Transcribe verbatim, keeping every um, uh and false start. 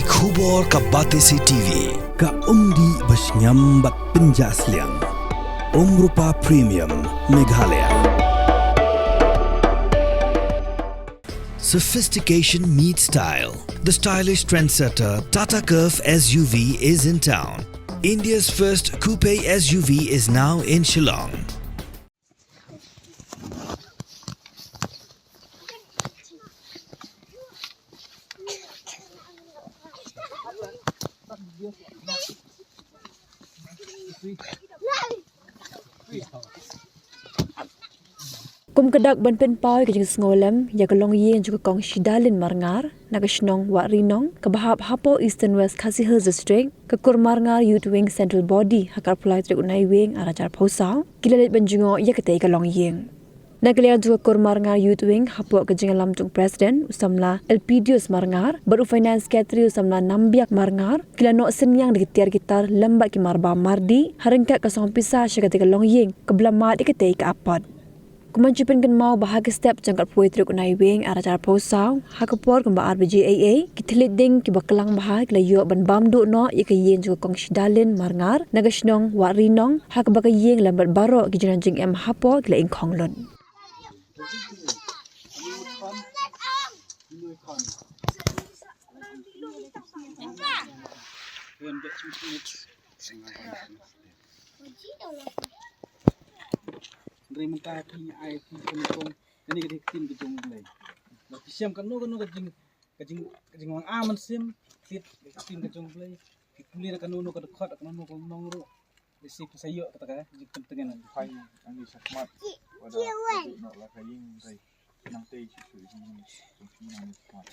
Khubor ka Batesi T V, ka umdih ba shngiam bad pynjah sliang. Umrupa Premium, Meghalaya. Sophistication meets style. The stylish trendsetter Tata Curvv S U V is in town. India's first coupe S U V is now in Shillong. Kum ka dak ban pynpaw ïa ka jingsngewlem ïa ka longïing jong ka Kong Shidalin Marngar na ka shnong Wahrinong kaba hap hapoh Eastern West Khasi Hills District, ka Kur Marngar Youth Wing Central Body ha ka arphew lai tarik u Naiwieng ar hajar arphew saw ki la leit ban jngoh ïa katei ka longïing. Na ka liang jong ka Kur Marngar Youth Wing hapoh ka jingïalam jong u President u samla Elpidius Marngar bad u Finance Secretary u samla Nambiak Marngar ki la noh synñiang da ki tiar ki tar lem bad ki marbam mardih ha ryngkat ka song pisa sha katei ka longïing kaba la mad ïa katei ka apot. Kumne shu pynkynmaw ba ha ka step jong ka arphew wei tarik u Naiwieng ar hajar arphew saw ha ka por kumba ar baje eiei ki thylliej ding kiba klang bha ki la ïoh ban bam duh noh ïa ka ïing jong ka Kong Shidalin Marngar na ka shnong Wahrinong ha kaba ka ïing lem bad baroh ki jingjngem hapoh ki la ingkhong lut. Hynrei mynta phi ngi ai phi ka nyngkong kane ka dei ka ktien ka jong U Blei. Ba phi shem kano kano ka jing ka jing ka jingwang a mynsiem kit ka ktien ka jong U Blei. Phi pule na kano kano ka dkhot kano kano ka nong ruh. Lehse phi sa ïoh kata ka jingpyntngen. Phi ngi sa khmat. Wada ka dei noh la ka ïing hynrei nangtei shu shu ïing shu ïing nang khmat.